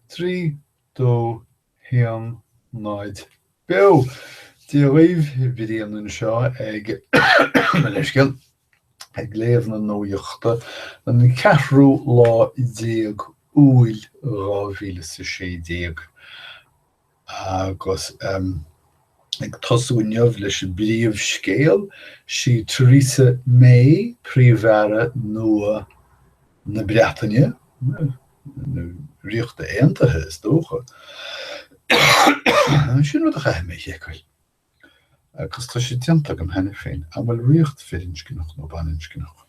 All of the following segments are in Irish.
3, 2, 1, 0, Beo! Dia dhaoibh, Brian anseo ag, mo leithscéal, ag léamh na nuachta don cheathrú lá déag Iúil 2016. Agus ag tosú inniu leis an bpríomhscéal, sí Theresa May Príomh-Aire nua na Breataine, na Ríochta Aontaithe is dócha. Sin rud a chaithfidh mé a sheiceáil, agus tá sé déanta agam cheana féin, an bhfuil ríocht firinscneach nó baininscneach?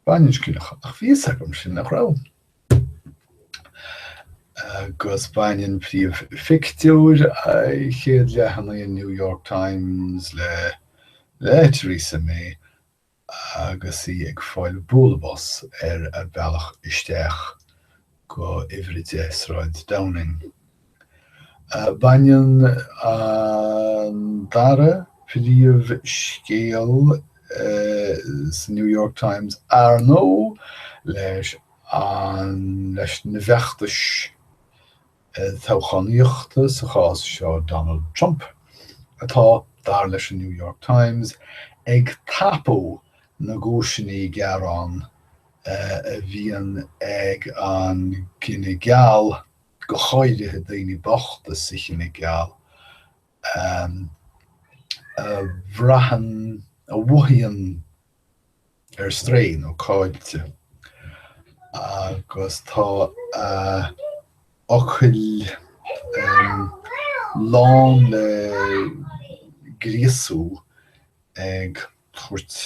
Baininscneach, ach bhí fhios agam sin, nach raibh? Agus baineann príomhphictiúr chéad leathanaigh an New York Times le le Theresa May agus í ag fáil bualadh bos ar a bealach isteach go uimhir 10 Sráid Downing. Baineann an dara príomhscéal sa New York Times, ar ndóigh, leis an leis na bhfeachtais toghchánaíochta, sa chás seo Donald Trump, atá, dar leis an New York Times, ag tapú na gcúiseanna gearán a bhíonn ag an gcine geal, go háirithe daoine bochta sa chine geal, a bhraitheann, a mhothaíonn ar strae nó caillte agus tá a fhocail lán le gríosú ag tabhairt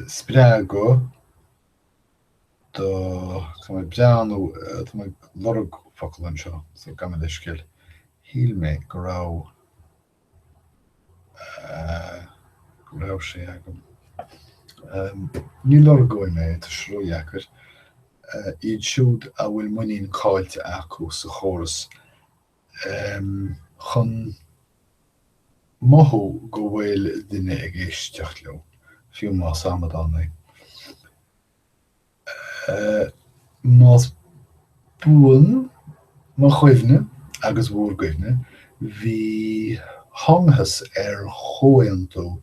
spreagadh do, tá mé ag breathnú, tá mé ag lorg focal anseo, so gabh mo leithscéal, shíl mé go raibh. go raibh sé agam. Ní lorgóidh mé é, tá sé ródheacair. Iad siúd a bhfuil muinín caillte acu sa chóras chun mothú go bhfuil duine ag éisteacht leo, fiú más amadán é. Más buan mo chuimhne agus bhur gcuimhne, bhí, thángthas ar chomhaontú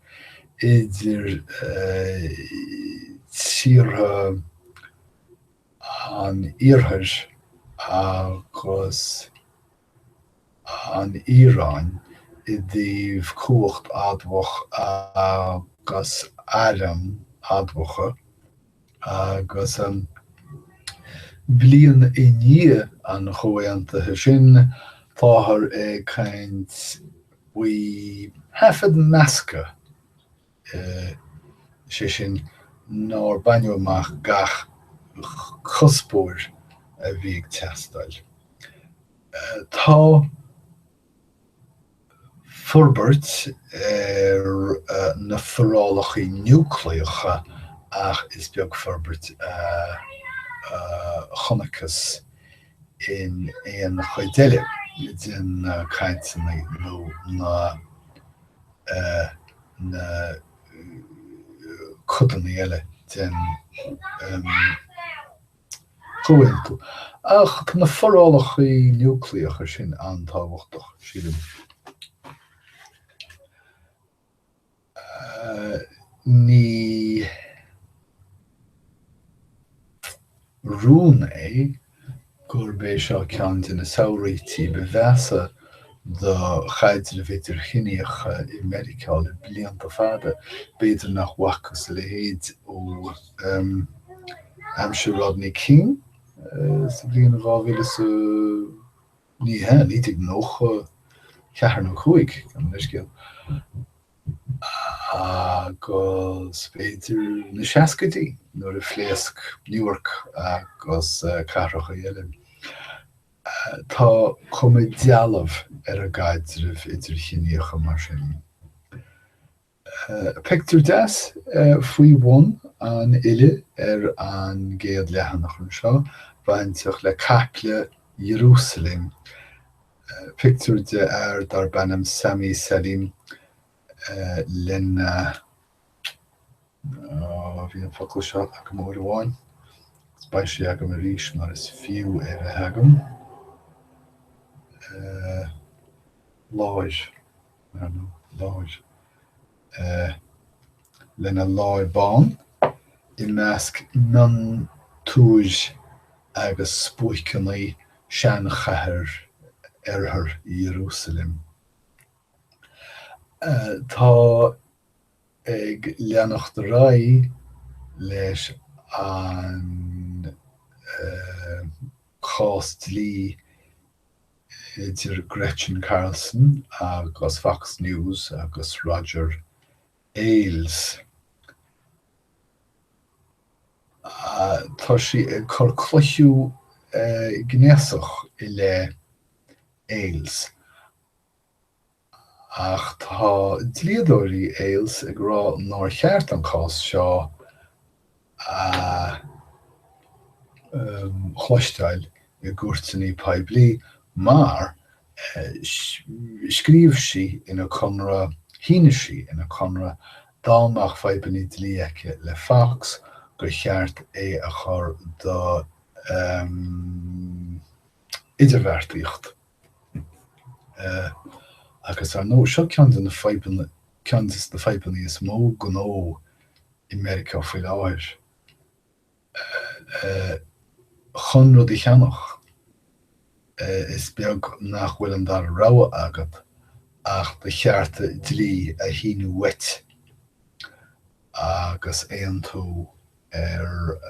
idir tíortha an Iarthair agus an Iaráin i dtaobh cumhacht admhach agus airm admhacha agus, bliain i ndiaidh an chomhaontaithe sin, táthar ag caint faoi thaifead measctha, is é sin nár baineadh amach gach cuspóir a bhí ag teastáil. Tá forbairt ar na forálacha núicléacha ach is beag forbairt a chonacthas in aon chuid eile de na cainteanna nó na na codanna eile den chomhaontú. Ach tá na forálacha núicléacha sin an-tábhachtach, sílim. Ní rún é gurb é seo ceann de na samhraítí ba mheasa do chaidrimh idirchiníocha i Meiriceá le blianta fada. B'fhéidir nach bhfacthas a leithéid ó aimsir Rodney King sa bhliain 2000 is a, ní hea, 1994 nó 5, gabh mo leithscéal, agus b'fhéidir na seascaidí nuair a phléasc Newark agus cathracha eile. Tá cuma dealbh ar an gcaidreamh idirchiníocha mar sin. Pictiúr deas faoi bhun an fhile ar an gcéad leathanach anseo, bainteach le caiple Iarúsailéim. Pictiúr de fhear darb ainm Sami Salim lena. Bhí an focal seo agam uair amháin, agus beidh sé agam arís mar is fiú é bheith agam. Láir, ar ndóigh, láir. Lena láí bán i measc miontúir agus spuaiceanna seanchathair Oirthear Iarúsailéim. Tá. ag leanacht ar aghaidh leis an cás dlí idir Gretchen Carlson agus Fox News agus Roger Ailes. Tá sí ag cur cloichiú gnéasach i leith Ailes. Ach tá dlíodóirí Ailes ag rá nár cheart an cás seo a chloisteáil i gcúirteanna poiblí mar scríobh sí ina conradh, shínigh sí ina conradh dá mbeadh fadhbanna dlí aici le Fox gur cheart é a chur do idirbheartaíocht. Agus ar ndóigh, seo ceann de na fadhbanna, ceann de na fadhbanna is mó gnó i Meiriceá faoi láthair. Chun rud a cheannach, is beag nach bhfuil an dara rogha agat ach do chearta dlí a shíneadh uait agus aontú ar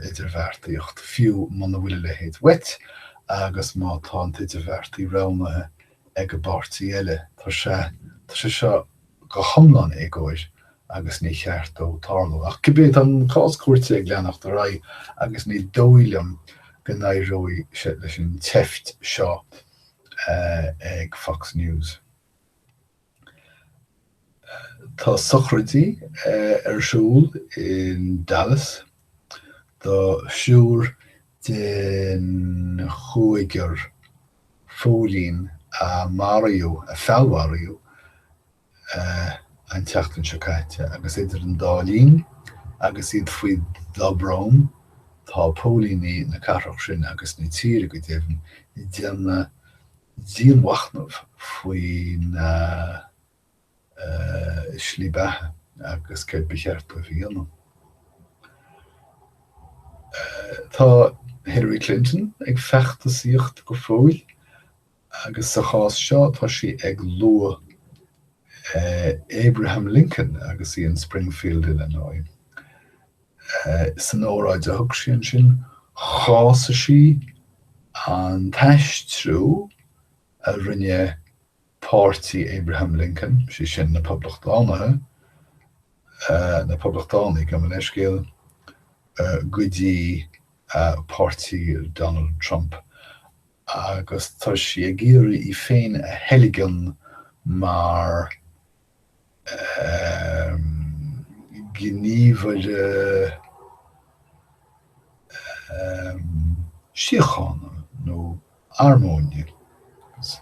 idirbheartaíocht, fiú muna bhfuil a leithéid uait agus má tá an t-idirbheartaí roghnaithe ag an bpáirtí eile. Tá sé tá sé seo go hiomlán éagóir agus ní cheart dó tarlú. Ach cibé, tá an cás cúirte ag leanacht ar aghaidh agus ní dóigh liom go n-éireoidh sé leis an tseift seo ag Fox News. Tá sochraidí ar siúl in Dallas do thriúr den chúigear phóilín a maraíodh, a feallmharaíodh an tseachtain seo caite agus idir an dá linn, agus iad faoi dobrón, tá póilíní na cathrach sin agus na tíre go deimhin ag déanamh dianmhachnamh faoina slí beatha agus céard ba cheart dóibh a dhéanamh. Tá Hillary Clinton ag feachtasaíocht go fóill agus sa chás seo tá sí ag lua Abraham Lincoln agus í in Springfield, Illinois. San óráid a thug sí ansin, chásaigh sí an t-aistriú a rinne páirtí Abraham Lincoln, sé sin na Poblachtánaithe, na Poblachtánaigh, gabh mo leithscéal, go dtí páirtí Donald Trump agus tá sí ag iarraidh í féin a theilgean mar gníomhaire síochána nó armóine, agus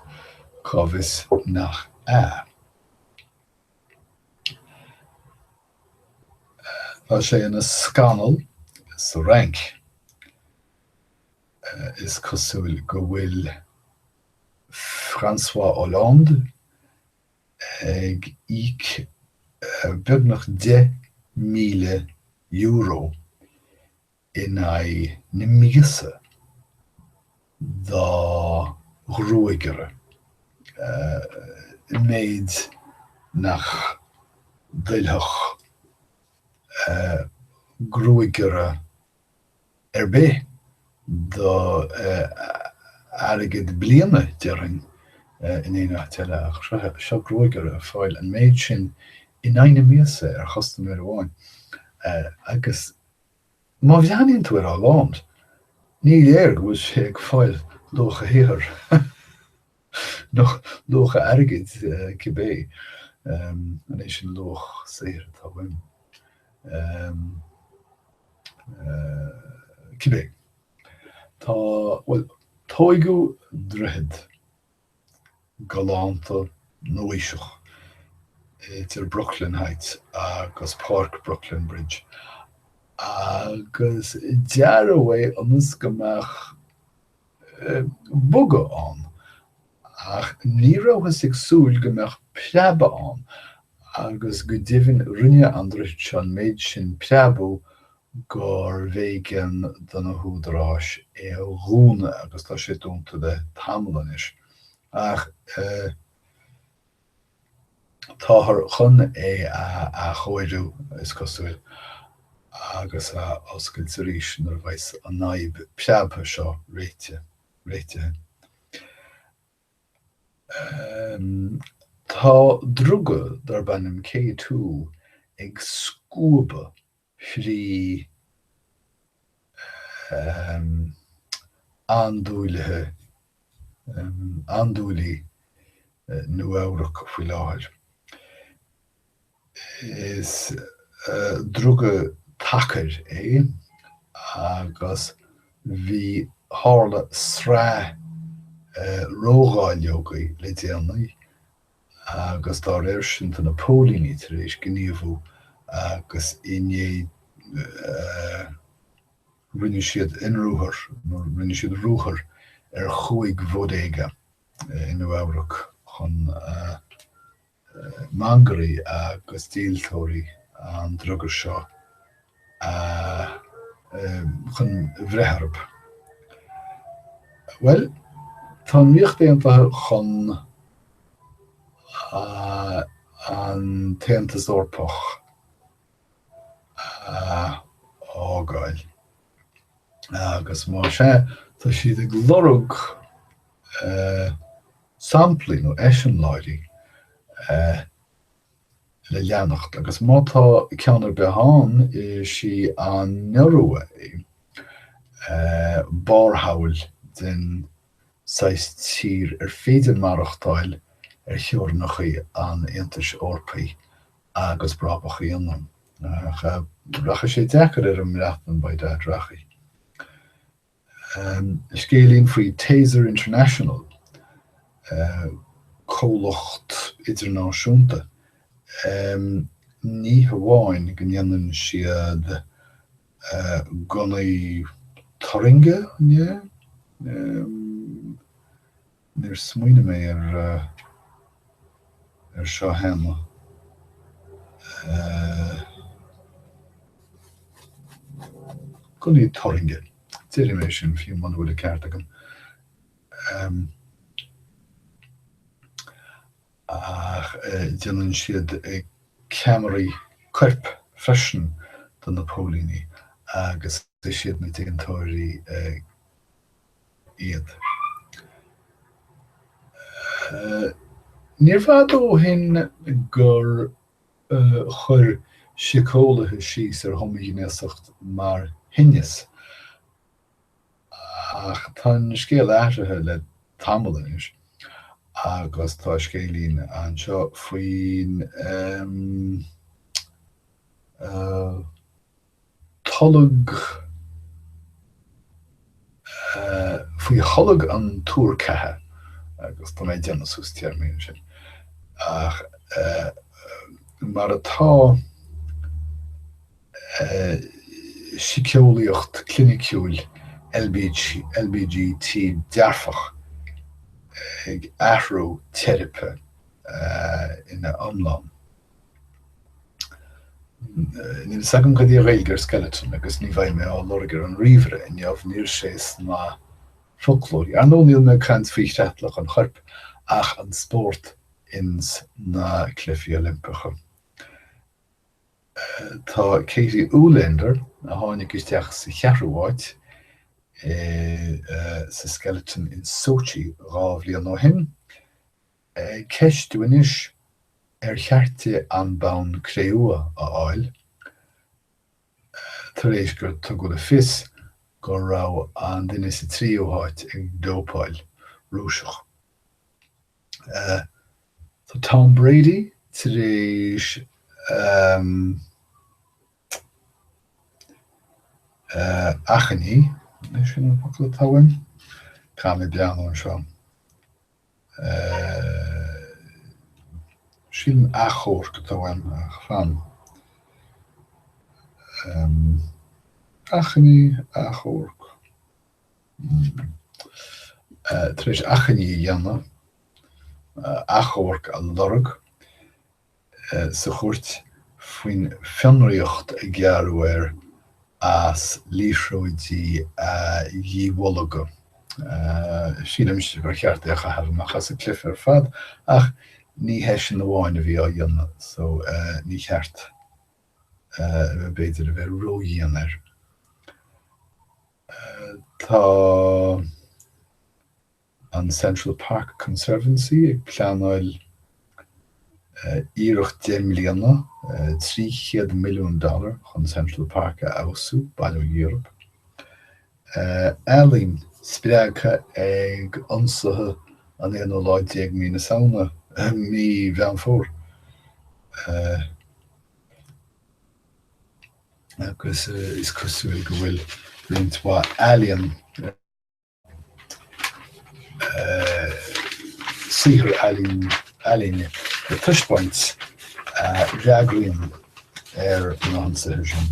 cá bhfios nach ea. Tá sé ina scannal sa Fhrainc. Is cosúil go bhfuil François Hollande ag íoc beagnach €10,000 in aghaidh na míosa dá ghruagaire, méid nach dtuillfeadh gruagaire ar bith do airgead bliana, déarfainn, in aon áit eile, ach seo gruagaire ag fáil an méid sin in aghaidh na míosa ar chustaiméir amháin. Agus má bhreathnaíonn tú ar Hollande, ní léir go bhfuil sé ag fáil luach a shaothair, nó luach a airgid, cibé. An é sin luach saothair atá uaim? Cibé. Tá, bhuel, tóigeadh droichead galánta nua-aoiseach. Idir Brooklyn Heights agus Páirc Brooklyn Bridge agus dearadh é ionas go mbeadh bogadh ann ach ní rabhthas ag súil go mbeadh preabadh ann agus go deimhin rinne an droichead seo an méid sin preabadh gurbh éigean do na húdaráis é a dhúnadh agus tá sé dúnta le tamall anois. Ach táthar chun é a athchóiriú, is cosúil, agus a oscailt arís nuair a bheas an fhadhb preabtha seo réitithe. Tá druga darb ainm K2 ag scuabadh thrí andúilithe, andúilí Nua-Eabhrac faoi láthair. Is druga tacair é agus bhí, tharla sraith ródháileogaí le déanaí agus dá réir sin tá na póilíní tar éis gníomhú agus inné rinne siad ionruathar, nó rinne siad ruathar ar chúig bhodega i Nua-Eabhrac chun mangairí agus díoltóirí an druga seo a chun bhreith orthu. Bhuel, tá an Ríocht Aontaithe chun an tAontas Eorpach a fhágáil agus más ea, tá siad ag lorg samplaí nó eiseamláirí le leanacht agus má tá ceann ar bith ann, is í an Iorua é, barrshamhail den saghas tír ar féidir maireachtáil ar theorainneacha an Aontais Eorpaigh agus brabach a dhéanamh. Ach rachaidh sé deacair ar an mBreatain, by dad, rachaidh. Scéilín faoi Taser International, comhlacht idirnáisiúnta. Ní hamháin go ndéanann siad gunnaí turrainge, an ea? Níor smaoinigh mé ar ar seo cheana. Gunnaí turrainge. Déarfaidh mé sin, fiú muna bhfuil an ceart agam. Ach déanann siad ceamaraí coirp freisin do na póilíní agus is iad na déantóirí iad. Níorbh fhada ó shin gur chuir síceolaithe síos ar homaighnéasacht mar thinneas, ach tá an scéal athraithe le tamall anois agus tá scéilín anseo faoin tolg, faoi tholg an tuar ceatha, agus tá mé ag déanamh suas téarmaí ansin, ach mar atá síceolaíocht cliniciúil LBGT dearfach ag athrú teiripe ina iomlán. Níl fhios agam cad í an Ghaeilge ar skeleton agus ní bheidh mé á lorg ar an ríomhaire inniu, níl sé sna foclóirí. Ar ndóigh níl mé ag caint faoi chreatlach an choirp ach an spórt ins na Cluichí Oilimpeacha. Tá Katie Uhlaender, a tháinig isteach sa cheathrú háit sa skeleton in Sochi 2 bhliain ó shin, ag ceistiú anois ar cheart di an bonn cré-umha a fháil tar éis gur tugadh le fios go raibh an duine sa tríú háit ag dópáil, Rúiseach. Tá Tom Brady tar éis achainí, sin an focal atá uaim, caithfidh mé breathnú anseo. Sílim achomharc atá uaim, ach fan. Achainí, achomharc. Tar éis achainí a dhéanamh, achomharc a lorg sa chúirt faoin bhfionraíocht a gearradh air as liathróidí a dhíbholgadh. Sílimse gur cheart é a chaitheamh amach as an gcluiche ar fad, ach ní hé sin amháin a bhí á dhéanamh so ní cheart b'fhéidir a bheith ródhian air. Tá an Central Park Conservancy ag pleanáil iarracht 10 mbliana, 300 milliún dollar chun Central Park a fheabhsú, bail ó Dhia orthu. Ealaín spreagtha ag ionsaithe an aonú lá déag mí na Samhna, mí Mheán Fómhair. Agus is cosúil go bhfuil roinnt mhaith ealaíon, saothar ealaíne le taispeáint a fhreagraíonn ar na hionsaithe sin.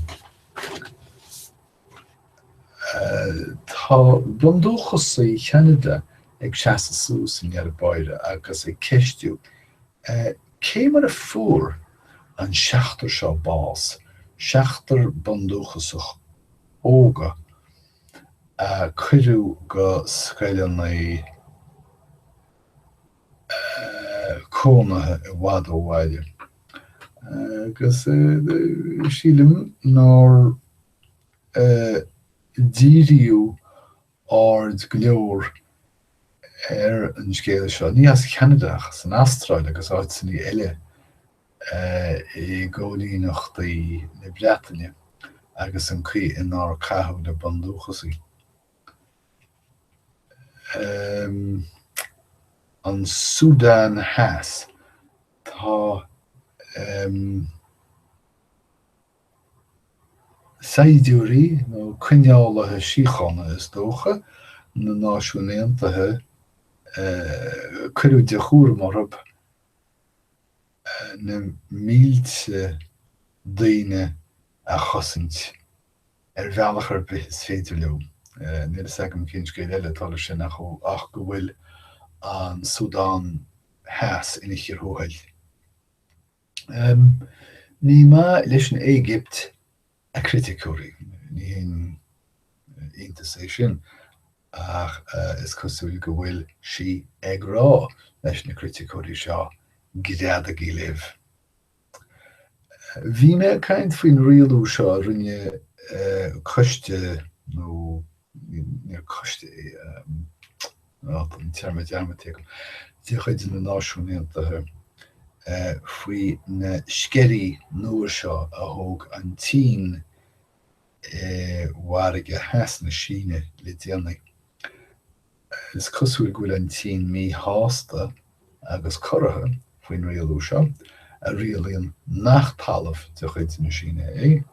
Tá bundúchasaigh Cheanada ag seasamh suas i ndeireadh báire agus ag ceistiú cé mar a fuair an seachtar seo bás, seachtar bundúchasach óga a cuireadh go scoileanna cónaithe i bhfad ó bhaile. Agus sílim nár díríodh aird go leor ar an scéal seo, ní as Ceanada ach as an Astráil agus áiteanna eile i gcóilíneachtaí na Breataine agus an chaoi inar caitheadh le bundúchasaigh. An Súdán Theas, tá Saighdiúirí, nó coinneálaithe síochána is dócha, na Náisiún Aontaithe, cuireadh de chúram orthu na mílte daoine a chosaint ar bhealach ar bith is féidir leo. Níl fhios agam cén scéal eile atá leis sin ach go bhfuil an Súdán Theas ina chíor thuathail. Ní maith leis an Éigipt a criticeoirí, ní haon iontas é sin, ach is cosúil go bhfuil sí ag rá leis na criticeoirí seo, greadaigí libh. Bhí mé ag caint faoin rialú seo a rinne coiste, nó níor coiste é, tá an téarma dearmadta agam, de chuid na Náisiún Aontaithe faoi na sceirí nua seo a thóg an tSín i bhFarraige Theas na Síne le déanaí. Is cosúil go bhfuil an tSín míshásta agus corraithe faoin rialú seo, a rialaíonn nach talamh de chuid na Síne é,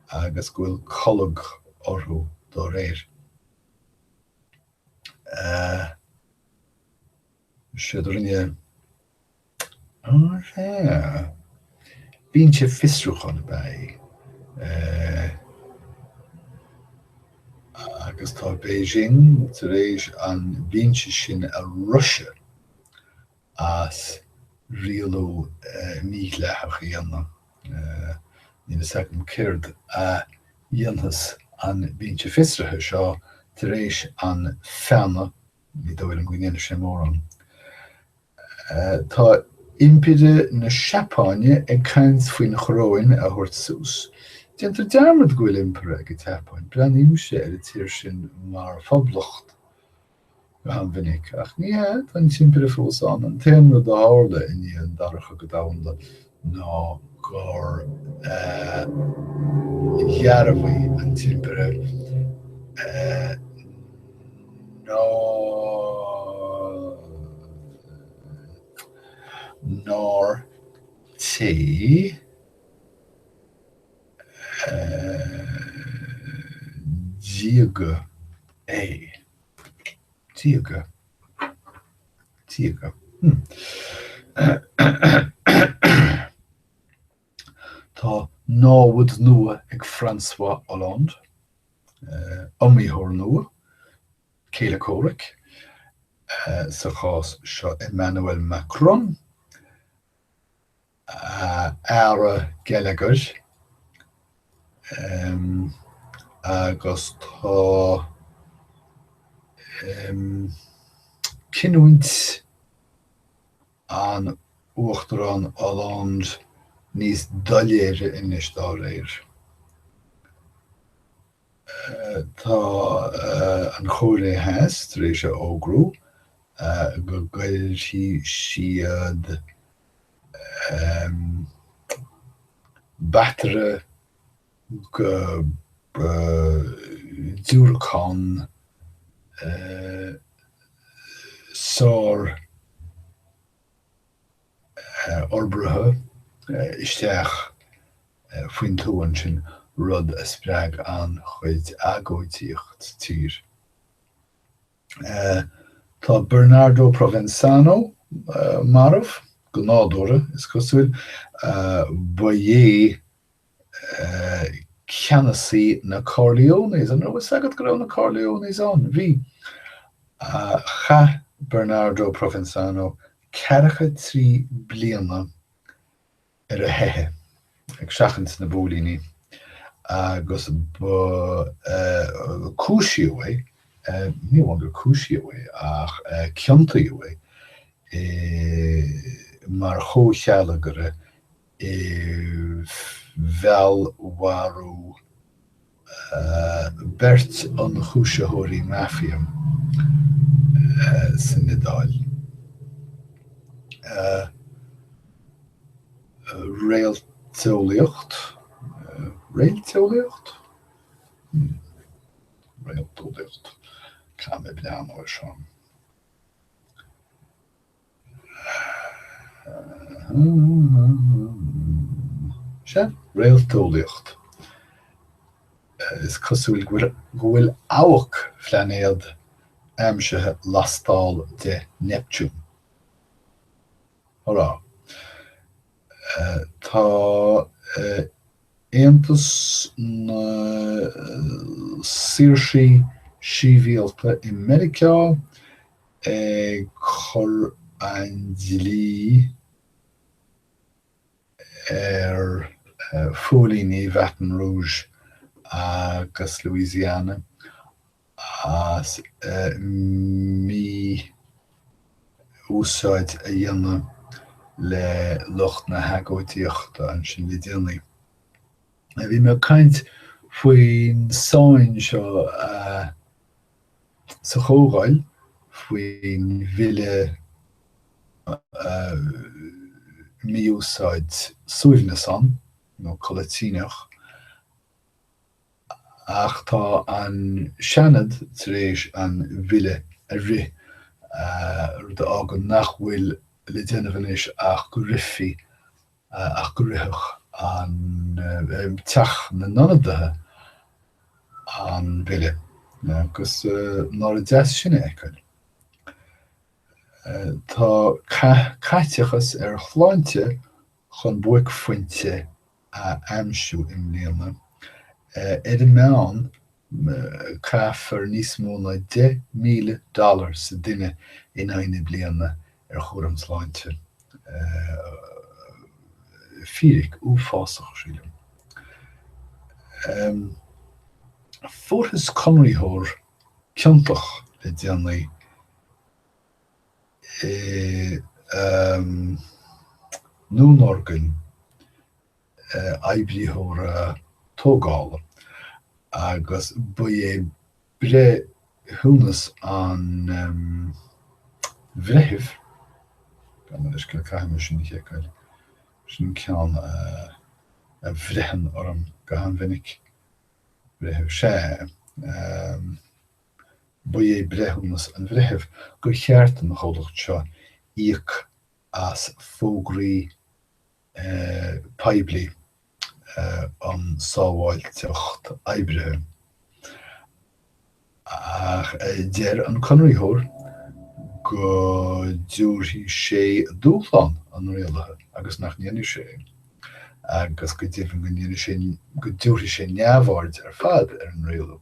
agus go bhfuil colg orthu dá réir. Séard a rinne Sea. Binse fiosrúcháin ab ea é. Agus tá Beijing tar éis an binse sin a roiseadh as rialú mídhleathach a dhéanamh. Níl fhios agam céard a dhéanfas an binse fiosraithe seo tar éis an feannadh, ní dóigh liom go ndéanfaidh sé mórán. Tá Impire na Seapáine ag caint faoin choróin a thabhairt suas. Déantar dearmad go bhfuil Impire ag an tSeapáin. Breathnaímse ar an tír sin mar phoblacht go han-mhinic. Ach ní hea, tá an tImpire fós ann. An t-aon rud a tharla i ndiaidh an Dara Cogadh Domhanda ná gur dhearbhaigh an tImpire nár té diaga é. Diaga. Diaga. Tá námhaid nua ag François Hollande, iomaítheoir nua, céile comhraic, sa chás seo Emmanuel Macron, Aire Geilleagair, agus tá cinniúint an Uachtarán Hollande níos doiléire anois dá réir. Tá an Chóiré Theas tar éis a fhógrú go gcuirfidh siad bataire go diúracán sár-fhorbartha isteach faoin tuath ansin, rud a spreag an-chuid agóidíocht sa tír. Tá Bernardo Provenzano marbh, go nádúrtha, is cosúil. Ba é ceannasaí na Corleones. An raibh fhios agat go raibh na Corleones ann? Bhí. Chaith Bernardo Provenzano ceathracha trí bliana ar a theitheadh, ag seachaint na bpóilíní, agus ba cúisíodh é, ní amháin gur cúisíodh é, ach ciontaíodh é mar chomhchealgaire i bhfeallmharú beirt ionchúisitheoirí Mafia san Iodáil. Réalteolaíocht, Réalteolaíocht? Réalteolaíocht, caithfidh mé breathnú air seo. Sea, réalteolaíocht. Is cosúil go bhfuil abhacphláinéad aimsithe lastall de Neiptiún. Hurá! Tá Aontas na Saoirsí Sibhialta i Meiriceá ag cur an dlí ar phóilíní Bhaton Rouge agus Louisiana as mí-úsáid a dhéanamh le lucht na hagóidíochta ansin le déanaí. Bhí mé ag caint faoin sáinn seo sa chomhdháil, faoin bhille mí-úsáid suaimhneasán nó codlatíneach, Ach tá an Seanad tar éis an bhille a rith, rud a fhágann nach bhfuil le déanamh anois ach go rithfí, ach go rithfeadh an Teach na nIonadaithe an bille. Agus nára deas sin a fheiceáil. Tá caiteachas ar shláinte chun buaicphointe a aimsiú i mbliana. Ar an meán, caithfear níos mó ná $10,000 dollar sa duine in aghaidh na bliana ar chúram sláinte. Fíric uafásach, sílim. Fuarthas conraitheoir ciontach le déanaí i ndúnorgain oibritheora tógála agus ba é breithiúnas an bhreithimh, gabh mo leithscéal, caithfidh mé sin a sheiceáil, sin ceann a bhreitheann orm go han-mhinic, breitheamh, sea. Ba é breithiúnas an bhreithimh gur cheart don chomhlacht seo íoc as fógraí poiblí um sábháilteacht oibrithe. Ach deir an conraitheoir. Go dtabharfaidh sé dúshlán an rialaithe agus nach ndéanfaidh sé é, agus go deimhin go ndéanfaidh sé, go dtabharfaidh sé neamhaird ar fad ar an rialú.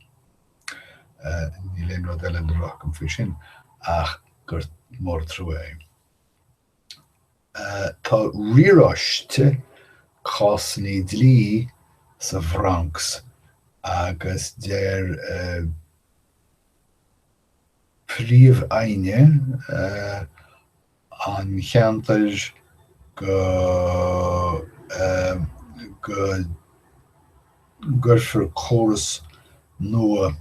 Níl aon rud eile le rá agam faoi sin ach gur mór an trua é. Tá riaráiste cásanna dlí sa Bhronx agus deir Príomh-Aighne an cheantair go go gcuirfear córas nua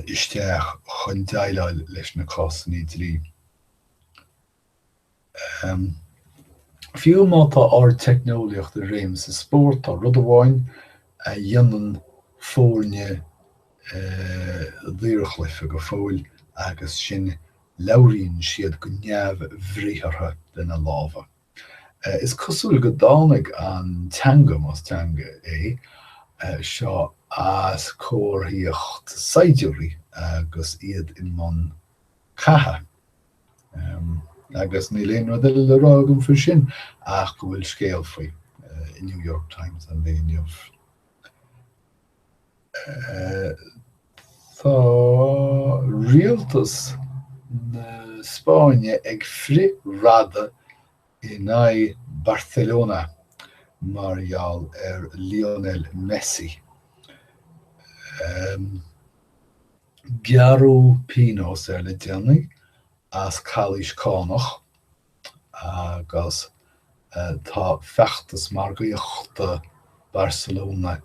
isteach chun déileáil leis na cásanna dlí. Fiú má tá ardteicneolaíocht i réim sa spórt, tá rud amháin a dhéanann foirne daorchluiche go fóill agus sin labhraíonn siad go neamhbhriathartha lena lámha. Is cosúil go dtáinig an teanga, más teanga é, seo as comharthaíocht saighdiúirí agus iad i mbun catha. Agus níl aon rud eile le rá agam faoi sin ach go bhfuil scéal faoi i New York Times an lae inniu. Tá rialtas na Spáinne ag frith-radadh in aghaidh Barcelona mar gheall ar Lionel Messi. Gearradh pionós air le déanaí as calaois cánach agus tá feachtas margaíochta Barcelona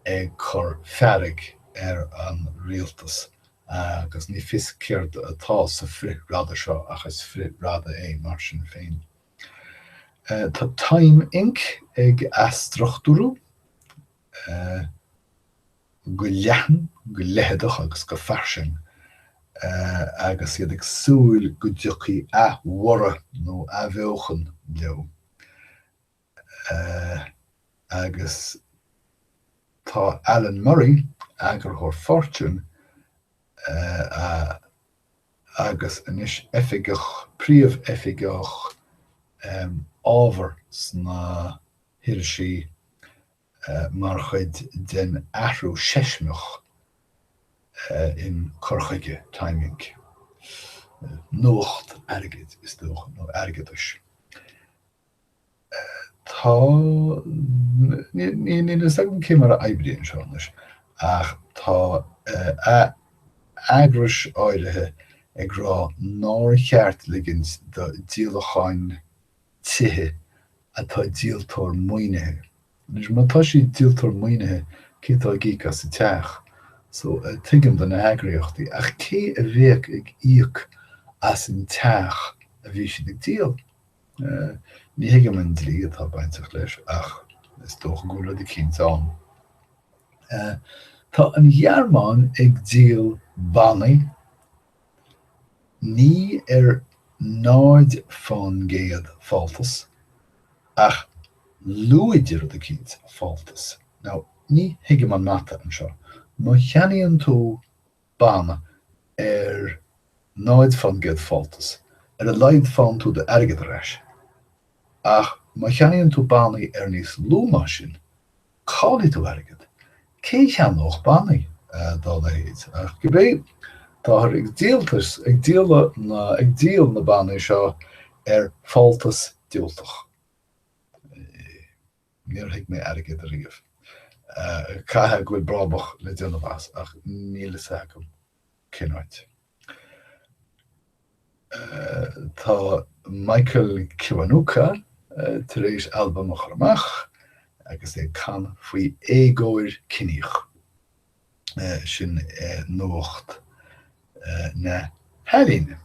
ag cur fearg ar an rialtas agus ní fios céard atá sa frith-radadh seo ach is frith-radadh é mar sin féin. Tá Time Inc ag athstruchtúrú. go leathan, go leitheadach agus go fairsing agus iad ag súil go dtiocfaidh athbhorradh nó athbheochan leo. Agus tá Alan Murray, eagarthóir Fortune, agus anois oifigeach, príomhoifigeach ábhair sna hirisí, mar chuid den athrú seismeach in cur chuige Time Inc. Nuacht airgid, is dócha, nó airgeadais. Tá, níl a fhios agam cé mar a oibríonn seo anois, ach tá eagrais áirithe ag rá nár cheart ligint do díolacháin tithe atá díoltóir maoinithe. Anois, má tá siad díoltóir maoinithe, cé atá ag íoc as an teach? So, tuigim do na heagraíochtaí, ach cé a bheadh ag íoc as an teach a bhí siad ag díol? Ní thuigim an dlí atá bainteach leis, ach is dócha go bhfuil rud eicínt ann. Tá an Ghearmáin ag díol bannaí Ní ar 0% fáltas, ach lúide rud eicínt fáltas. Now, ní thuigim an mata anseo. Má cheannaíonn tú banna ar 0% fáltas, ar a laghad faigheann tú d'airgead ar ais. Ach má cheannaíonn tú bannaí ar níos lú ná sin, Caillfidh tú airgead. Cé a cheannódh bannaí dá leithéid? Ach cibé, táthar ag díoltas, ag díol na, ag díol na bannaí seo ar fáltas diúltach. Níor thuig mé airgead ariamh. Caithfidh go bhfuil brabach le déanamh as, ach níl fhios agam cén áit. Tá Michael Kiwanuka tar éis albam a chur amach agus é ag canadh faoi éagóir ciníoch. Sin nuacht na healaíne.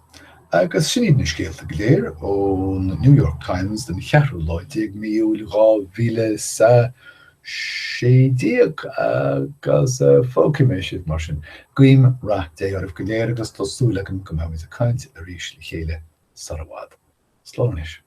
Agus sin iad na scéalta go léir ón New York Times den cheathrú lá déag mí Iúil 2016 agus fágfaidh mé sibh mar sin. Guím rath Dé oraibh go léir agus tá súil agam go mbeimid ag caint arís le chéile sar i bhfad. Slán anois.